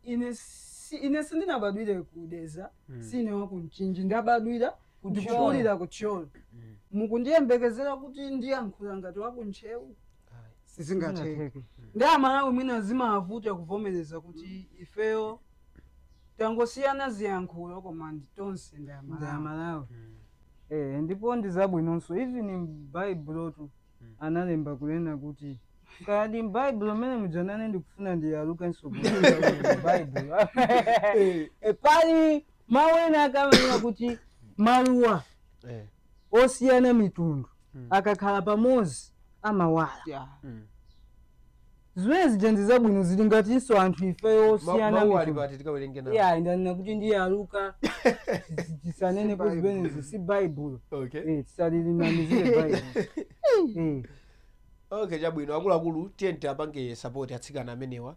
Speaker 2: ine sindinabadwire kudeza, sine wakumchinji, ndabadwira ndikukulira kuThyolo. Mukundiyembekezera kuti ndiyankhula ngati wakuntchewu, sizingatheke. Ndi Amalawi mwina zimavuta kuvomereza kuti ifeyo tangosiyana ziyankhulo koma tonse ndi
Speaker 3: Amalawi. Ndipo ndi zabwinonso even m'Baibulotu analemba kunena kuti kadi m'Baibulo mmene mujanane ndikufuna ndiyalukenso m'Baibulo pali mawu ena akamanena kuti maluwa osiyana mitundu akakhala pamodzi amawala. Zimene zija ndi zabwino zili ngatinso anthu ifeyo osiyana mitundu. Ndanena kuti ndiyaluka tisanenepo zimenezi si Baibulo, tisalilinamizire Baibulo.
Speaker 1: Okay, chabwino akuluakulu tiye tiapange support atsikana amenewa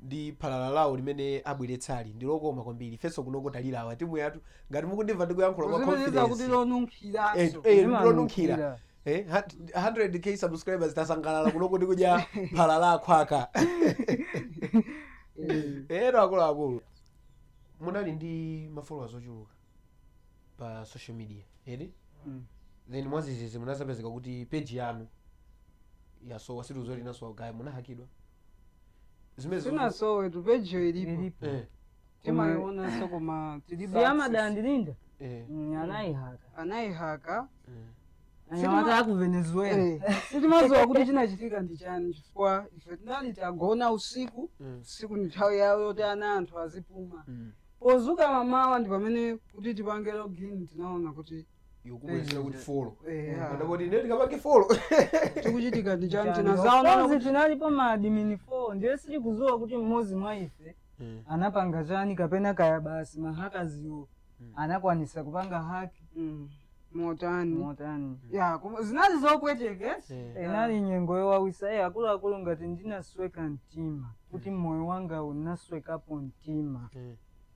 Speaker 1: ndi phalala lawo limene abweretsali ndi lokoma kwambiri. Ifenso kunoko talirawa timu yathu ngati mukundimva ndikuyankhula kwa confidence
Speaker 2: kuti lonunkhiraso
Speaker 1: lonunkhira 100k subscribers tasangalala kunoko ndikudya phalala akhwaka. Ero akuluakulu munali ndi ma followers ochuluka pa social media edi, then mwazizizi munazapezeka kuti page yanu yasowa, situzoti inasowa gaya munahakidwa.
Speaker 2: Sinasowe tu page ilipo timaionanso koma
Speaker 3: siyamadandilinda anayihaka anyamata aku Venezuela.
Speaker 2: Sitimazowa kuti chinachitika ndi chani chifukwa ife tinali tagona usiku, usiku ndi nthawi yawo yoti ana anthu azipuma. Pozuka mamawa ndi pamene kuti tipange login tinaona kuti
Speaker 1: yokubwezera kuti follow ndakoti ine ndikapange follow
Speaker 2: chikuchitika ndi chani tinazaona
Speaker 3: kuti tinalipo ma admin 4 ndiye sitikudziwa kuti mmodzi mwa ife anapanga chani kapena kaya basi mahakaziwo anakwanisa kupanga haki
Speaker 2: motani. Ya zinali zopweteka
Speaker 3: inali nyengo yowawisa. Akuluakulu ngati ndinasweka mtima kuti moyo wanga unaswekapo mtima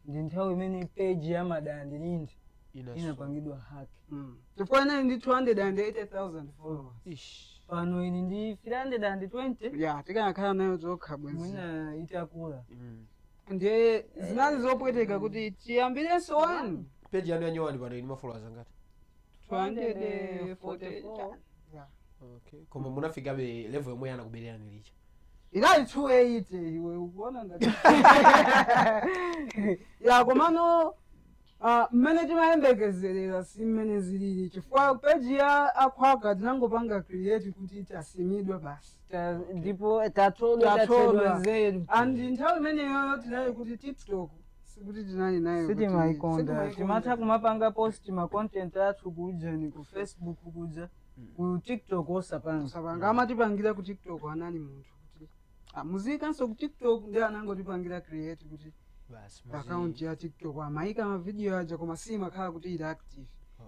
Speaker 3: ndi nthawi imene page ya madandilinda inapangidwa haki
Speaker 2: chifukwa inali ndi 280,000 followers
Speaker 3: pano ili ndi 320.
Speaker 2: Ya tikanakhala nayo zokha bwenzi
Speaker 3: mwina itakula.
Speaker 2: Ndiye zinali zopweteka kuti tiyambirenso wani
Speaker 1: page yanu yanyowani pano ili ma followers angati?
Speaker 2: 244.
Speaker 1: Okay, koma munafikabe level yomwe anakubererani licha
Speaker 2: inali 280 iwe ukuona ngati ya komano mmene timayembekezerera si mmene zilili chifukwa page ya akhwaka tinangopanga create kuti tasimidwe basi
Speaker 3: ndipo tathodwa nzeru.
Speaker 2: And nthawi imeneyoyo tinali kuti TikTok Sikuti tinali nayo.
Speaker 3: Sitimaikonda, timatha kumapanga post ma content athu kuja ni ku Facebook, kuja ku TikTok, osapanga.
Speaker 2: Osapanga. Amatipangira ku TikTok anali munthu kuti muzikanso ku TikTok, ndi anangotipangira create kuti
Speaker 1: basi
Speaker 2: account ya TikTok, amayika mavideo aja, koma simakhala kuti ili active.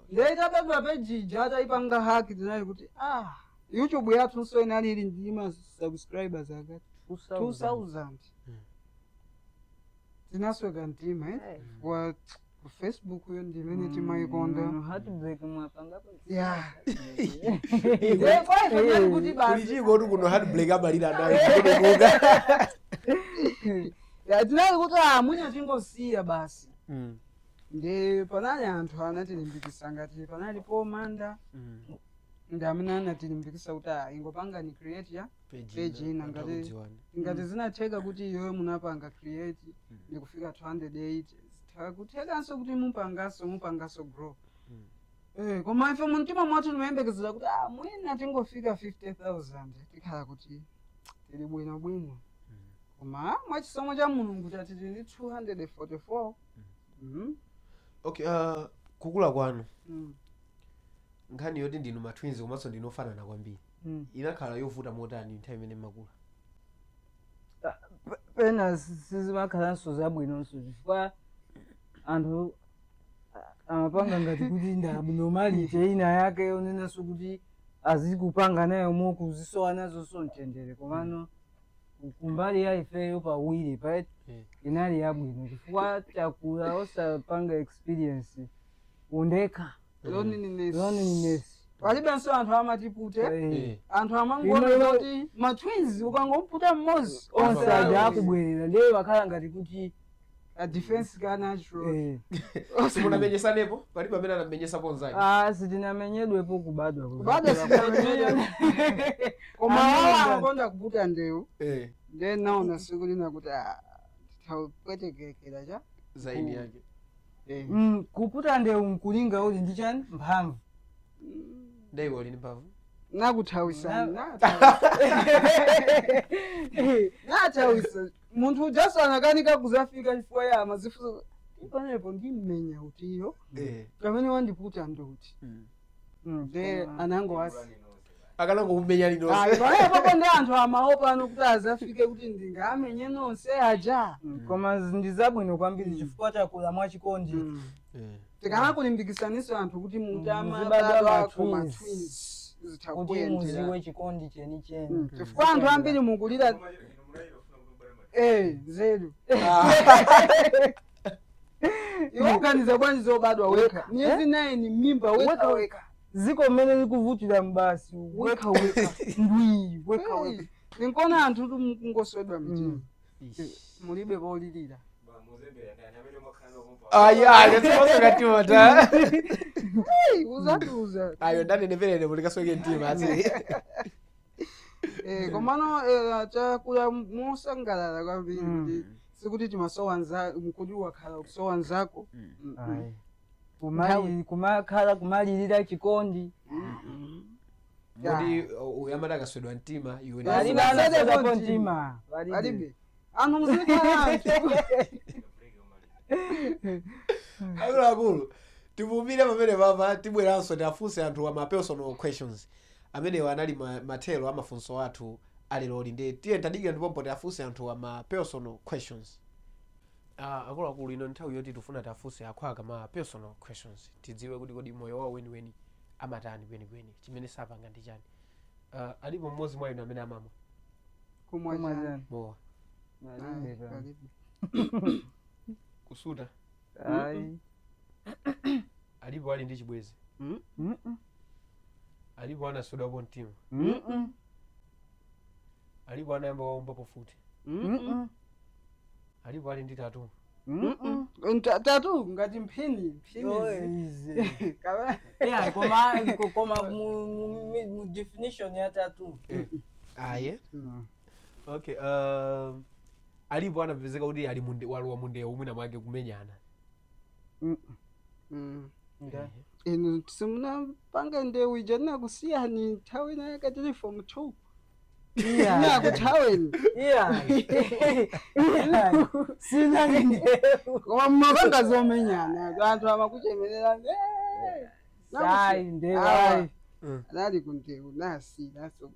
Speaker 2: Ndiye itabadwa page ija atayipanga hack, tinali kuti YouTube yathunso inali ili ndi ma subscribers akati 2000. Tinasweka mtima, eh? Kwa ku Facebook yo ndimene timayikonda.
Speaker 3: Heartbreak mwapangapo.
Speaker 2: Yeah. Ndiye kwa ife tinali kuti basi.
Speaker 1: Kulichiko kuti kuno heartbreak amalira nayo kukuka.
Speaker 2: Ya, tinali kuti mwina tingosiya basi. Ndi panali anthu anatilimbikisa, ngati panali pomanda ndi amene anatilimbikisa kuti ingopanga ni create ya page ina, ngati zinatheka kuti iyoyo munapanga create ndikufika 208, zitha kuthekanso kuti mupanganso grow. Koma ife mumtima mwathu timayembekezera kuti mwina tingofika 50,000 tikhala kuti tili bwinobwino, koma mwachisomo cha Mulungu tati tili 244.
Speaker 1: Okay, kukula kwanu, nkhani yoti ndinu ma twins komanso ndinu ofanana kwambiri, inakhala yovuta motani nthawi imene makula?
Speaker 3: Pena sizimakhalanso zabwinonso, chifukwa anthu amapanga ngati kuti ndi abnormality ina yake yonenanso kuti azikupanga nayo mokuzisowa nazonso mtendere. Komano kumbali ya ifeyo pawiri pa inali yabwino, chifukwa takula osapanga experience undekha.
Speaker 2: Loneliness.
Speaker 3: Loneliness.
Speaker 2: Palibenso anthu amatipute. Anthu amangoona kuti ma twins ukangomputa mmodzi,
Speaker 3: onse aja akubwerera, ndiye wakhala ngati kuti
Speaker 2: a defense ka natural.
Speaker 1: Simunamenyesanepo? Palibe amene anamenyesapo nzake?
Speaker 3: Sitinamenyedwepo kubadwa.
Speaker 2: Kubadwa sitinamenyedwe. Koma wawo amakonda kuputa ndewu. Ndiye naona siku lina kuti ndithawupwetekekera cha
Speaker 1: zaini yake.
Speaker 3: Kuputa ndewu nkulinga uli ndi chani, mphamvu.
Speaker 1: Ndeiwe uli ndi mphamvu.
Speaker 2: Nakuthawisani, nathawisa munthu ujaso anakanika kuzafika chifukwa ya amazifuso panepo ndimmenya utiyo pamene wandiputa nduti. Nde anangowasi
Speaker 1: akanangokumenya linonse.
Speaker 2: Pamene ndi anthu amaopa ano kuti azafike kuti ndingamenye nonse aja.
Speaker 3: Koma ndi zabwino kwambiri chifukwa takula mwachikondi.
Speaker 2: Tikanakulimbikisaniso anthu kuti
Speaker 3: muzibadwa
Speaker 2: mutamabadwa koma
Speaker 3: ma twins.
Speaker 2: Twins
Speaker 3: kuti
Speaker 2: zithakuyendera
Speaker 3: muziwe chikondi chenicheni.
Speaker 2: Chifukwa anthu ambiri mukulira zeru. Iwe uganiza bwanji zobadwa wekha miyezi 9 mimba wekha wekha?
Speaker 3: Ziko mmene likuvutira mbasi wekha wekha, ndwi wekha wekha.
Speaker 2: Ndinkona anthu tu mukungoswedwa mitima, mulibe polilira.
Speaker 1: Aya, ndasikatimata.
Speaker 2: Uzatuza.
Speaker 1: Ayo ndaneneperere mulikasweke mtima asi.
Speaker 2: Komano chakula mosangalala kwambiri, kuti sikuti timasowa mkudi wakhala kusowa nzako.
Speaker 3: Ayi. Kumakhala kumalirira chikondi.
Speaker 1: Moti uyu amati akaswedwa mtima, iwe
Speaker 3: palibe anaswedwapo mtima, palibe.
Speaker 2: Palibe anthu muzikhala anthu.
Speaker 1: Akuluakulu, tipumire pamene papa, tibweranso tiafunse anthu ama personal questions. Amenewa anali mathero amafunso athu aleloli, ndi tiye tadikira ndipompo tiafunse anthu ama personal questions. Akuluakulu, ino nthawi yoti tifuna tiafunse akhwaka ma personal questions, tidziwe kuti kodi moyo wawo weniweni amatani kwenikweni, chimene sapanga ndi chani. Alipo mmodzi mwa inu amene amamwa
Speaker 2: Kumwa
Speaker 3: Kumwa
Speaker 2: chani?
Speaker 3: chani?
Speaker 1: Mowa?
Speaker 3: Palibe pano.
Speaker 2: Palibe.
Speaker 1: Kusuta?
Speaker 3: Ayi.
Speaker 1: Alipo ali ndi chibwezi?
Speaker 3: Mm-mm.
Speaker 1: Alipo anaswedwapo mtima?
Speaker 3: Mm-mm.
Speaker 1: Alipo anayamba waombapo futi?
Speaker 3: Mm-mm.
Speaker 1: Alipo ali ndi tattoo?
Speaker 3: Mm-mm.
Speaker 2: Tattoo ngati mphini mphini.
Speaker 3: Oh, easy.
Speaker 2: Kaba-
Speaker 3: Yeah, koma mu definition ya tattoo.
Speaker 1: Aye, okay. Alipo anapezeka kuti ali munde walowa mundewu mwina mwake kumenyana?
Speaker 2: Inu simunapanga ndewu ija nakusiyani nthawi ina yakatili form 2.
Speaker 3: Yeah.
Speaker 2: Kuthaweni.
Speaker 3: Yeah. Yeah. Sinali ndewu.
Speaker 2: Koma mapanga zomenyana anthu amakuchemerera.
Speaker 3: Sayi ndewu ayi.
Speaker 2: Anali kundewu nasi naso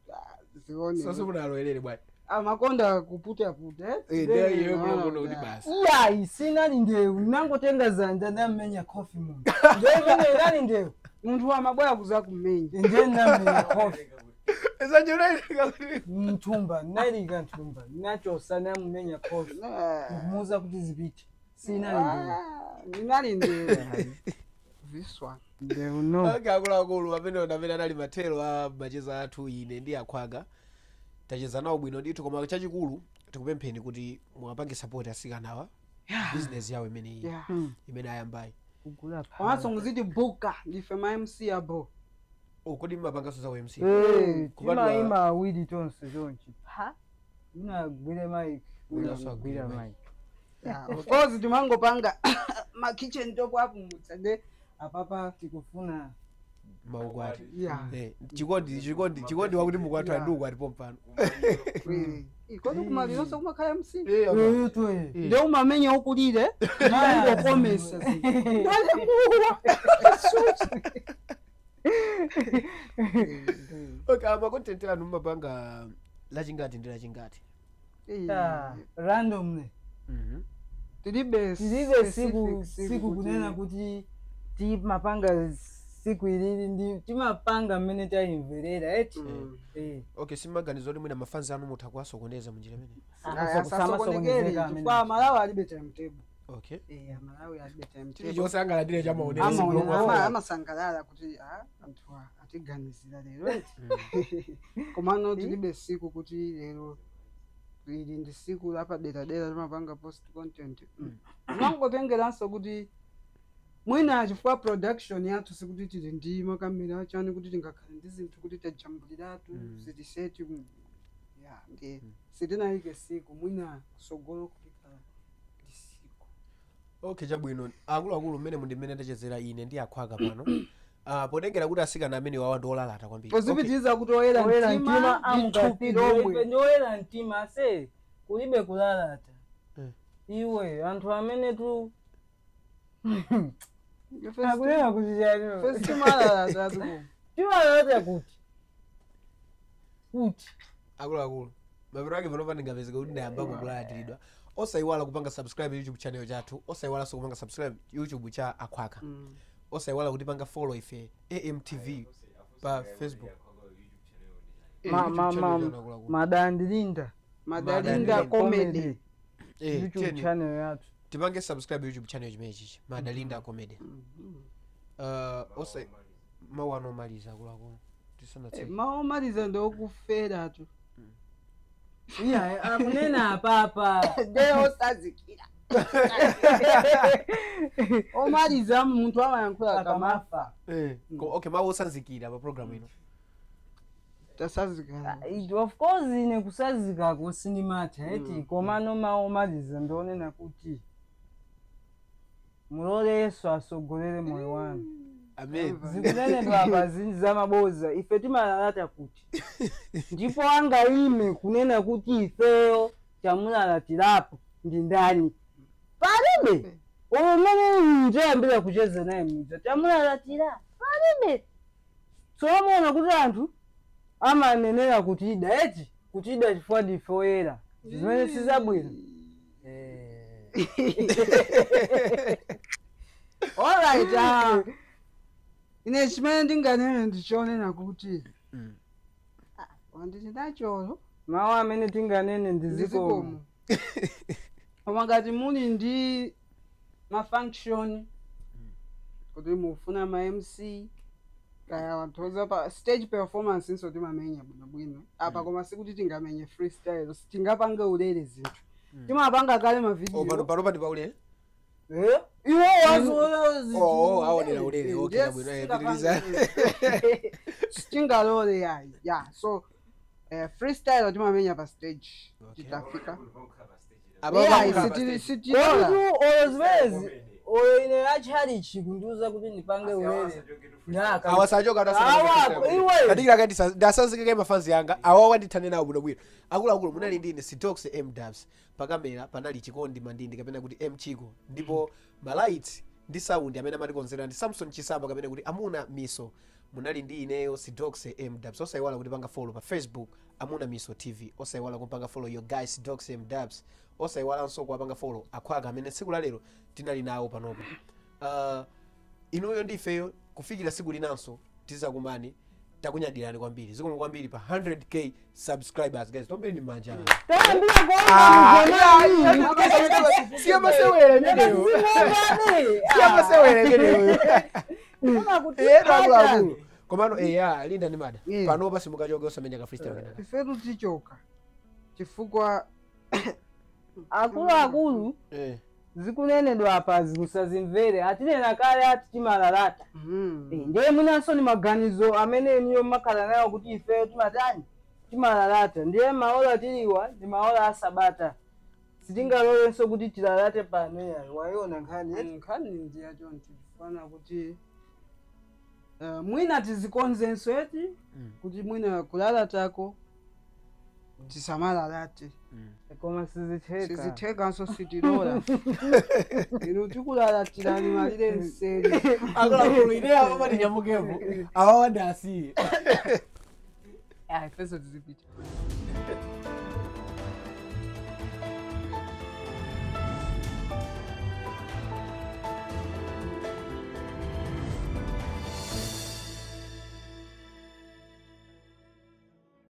Speaker 2: zione.
Speaker 1: Sasa munalowerere bwana.
Speaker 2: Amakonda kuputaputa.
Speaker 1: Ndewu iwe munoona kuti basi.
Speaker 3: Iyayi sinali ndewu nangotenga zanja ndamenya coffee munthu. Ndewu imene inali ndewu.
Speaker 2: Munthu amabwera kuza kumenya.
Speaker 3: Ndiye ndamenya coffee.
Speaker 1: Zanja unailika kuti
Speaker 3: Mthumba nailika nthumba nachosa namumenya coffee. Nkumuwuza kuti zipite. Sinali ndewu.
Speaker 2: Ndinali ndewu. This one.
Speaker 3: Ndewu no.
Speaker 1: Okay, akuluakulu amene amene anali mathero a macheza athu ine ndi akhwaga. Tacheza nawo bwino ndithu koma chachikulu tikupempheni kuti muwapange support asikanawa. Business yawo imene iyi. Imene ayambayi.
Speaker 3: Kugula phala.
Speaker 2: Komanso muziti buka ndife ma MC abo.
Speaker 1: Oh, kodi mmapanganso za MC?
Speaker 3: Timayima awiri tonse chonchi. Pa. Unagwire mic.
Speaker 1: Winanso agwire
Speaker 3: Unagwira
Speaker 1: mic.
Speaker 3: mic.
Speaker 2: Yeah, of course timangopanga ma kitchen top apumutsa nde apapa
Speaker 3: Tikufuna
Speaker 1: Maukwati.
Speaker 2: yeah.
Speaker 1: Chikondi wakuti mukwathu
Speaker 2: Yeah.
Speaker 1: ndi ukwati pompano.
Speaker 2: Kodi kumalilonso kumakhala MC.
Speaker 3: Uyutu
Speaker 2: Nde umamenya ukulire ungokomesa ndalemuwa.
Speaker 1: Okay, ama content anu mumapanga lachingati ndi lachingati.
Speaker 3: Randomly.
Speaker 2: Tilibe
Speaker 3: Tilibe siku kunena kuti timapanga siku ilili ndi timapanga mmene tayimverera eti.
Speaker 1: Okay, simaganizo kuti mwina mafanzi anu mutha kuwasokoneza munjira imene.
Speaker 2: Asasokonekere chifukwa Malawi alibe timetable.
Speaker 1: Okay.
Speaker 2: Malawi alibe timetable.
Speaker 1: Chilichonse angalandire chamaonera.
Speaker 2: Amasangalala kuti anthu atiganizira lero eti. Komano tilibe siku kuti lero ili ndi siku lapaderadera timapanga post content. Timangotengeranso kuti mwina chifukwa production yathu sikuti tili ndi makamera chani kuti tingakhale ndi zinthu kuti tajambuliratu zitiseti. Yeah, ndi sitinayike siku mwina kusogolo kutikhala ndi siku.
Speaker 1: Okay, chabwino. Akuluakulu mmene mundi mmene ndachezera ine ndi akhwaga pano. Potengera kuti asikana amene wawa ndi olalata kwambiri.
Speaker 2: Pozipitiriza kuti oyera mtima ndi thupi lomwe.
Speaker 3: Ndi oyera mtima se kulibe kulalata. Iwe anthu amene tu akunena kuti chani.
Speaker 2: First timalalata tu.
Speaker 3: Timalalata kuti. Kuti.
Speaker 1: Akuluakulu. Mapero ake panopa ndingapezeka kuti ndayamba kulalatiridwa. Osayiwala kupanga subscribe YouTube channel chathu. Osayiwalanso kupanga subscribe YouTube cha Akhwaka. Osayiwala kuti panga follow ife AMTV pa Facebook.
Speaker 3: Madandilinda.
Speaker 2: Madalinda Comedy.
Speaker 3: YouTube channel yathu.
Speaker 1: Tipange subscribe YouTube channel chimene chichi. Madalinda Comedy. Osa mawu ano omaliza akuluakulu. Tisanatseke.
Speaker 2: Mawu omaliza ndi okufera tu.
Speaker 3: Iya, akunena apapa.
Speaker 2: Nde osazikira. Omaliza munthu amayankhula akamafa.
Speaker 1: Okay, mawu osanzikira pa program ino.
Speaker 2: Tasazikira.
Speaker 3: Of course ine kusazikako sindimatha eti komano mawu omaliza ndionena kuti mulole Yesu asogolere moyo wanu.
Speaker 1: Amen.
Speaker 3: Zikunenedwa apa zinthu zamaboza ife timalalata kuti ndipo angayime kunena kuti ifeyo tamulalatilapo ndi ndani palibe umene tayambira kucheza naye mudza tamulalatira palibe. Somaona kuti anthu amanenera kutida eti kutida chifukwa ndife oyera zimene sizabwino.
Speaker 2: Alright, ine chimene ndinganene ndichonena kuti wanditi nacholo
Speaker 3: mawu amene tinganene ndi zikomo.
Speaker 2: Koma ngati muli ndi ma function kuti mufuna ma MC kaya wanthu pa stage performance inso timamenya bwinobwino apa koma sikuti tingamenye freestyle tingapange ulere zinthu timapanga kale ma video.
Speaker 1: Pano ndi paulere.
Speaker 3: Iwo wazo
Speaker 1: Oh, aonera ulere. Okay, bwino pitiriza.
Speaker 2: Tingalole yayi. Yeah, so freestyle timamenya pa stage titafika.
Speaker 3: Oyo ine achalichi kundiuza kuti ndipange ulere. Ndaka.
Speaker 1: Awasachoka.
Speaker 3: Awa, iwe.
Speaker 1: Kadikira kati ndasanzikike mafanzi yanga awawa ndithane nawo bwinobwino. Akuluakulu, munali ndine Sidox M Dubs, pakamera panali Chikondi Mandindi kapena kuti M Chiko, ndipo malights ndi sound amene amatikonzera ndi Samson Chisamba kapena kuti Amuna Miso. Munali ndi ineyo Sidox M Dubs. Osayiwala kuti panga follow pa Facebook, Amuna Miso TV. Osayiwala kumpanga follow your guy Sidox M Dubs. Osayiwalanso kuwapanga follow akhwaka amene tsiku la lero tinali nawo panopa. Inuyo ndifeyo kufikira siku linanso tizakumani. Takunyadirani kwambiri, zikomo kwambiri pa 100K subscribers. Guys, tombeni manja.
Speaker 3: Tayambira.
Speaker 1: Ah, siya masewera imeneyo, siya masewera imeneyo. Akuluakulu, komano eya, Linda ndi Mada, panopa simukachoke osamenya ka freestyle kenaka.
Speaker 2: Ifetu tichoka chifukwa
Speaker 3: Akuluakulu, zikunenedwa apa zikusazimvere. Atinena kale ati timalalata. Ndiye mwinanso ni maganizo amene niyo makhala nayo kuti ifeyo timatani, timalalata. Ndiye maola tiliwa ndi maola asabata, sitingalolenso kuti tilalate pano yayi. Wayiona nkhani, eti?
Speaker 2: Nkhani ndiyachoncho, chifana kuti mwina tizikonzenso eti, kuti mwina kulalatako tisamalalate.
Speaker 3: Koma sizitheka.
Speaker 2: Sizitheka, sitilola inu tikulalatirani malire nseri.
Speaker 1: Akuluakulu, ine apo patinyamukepo, awawa ndasiye.
Speaker 2: Ah, ifeso tizipita.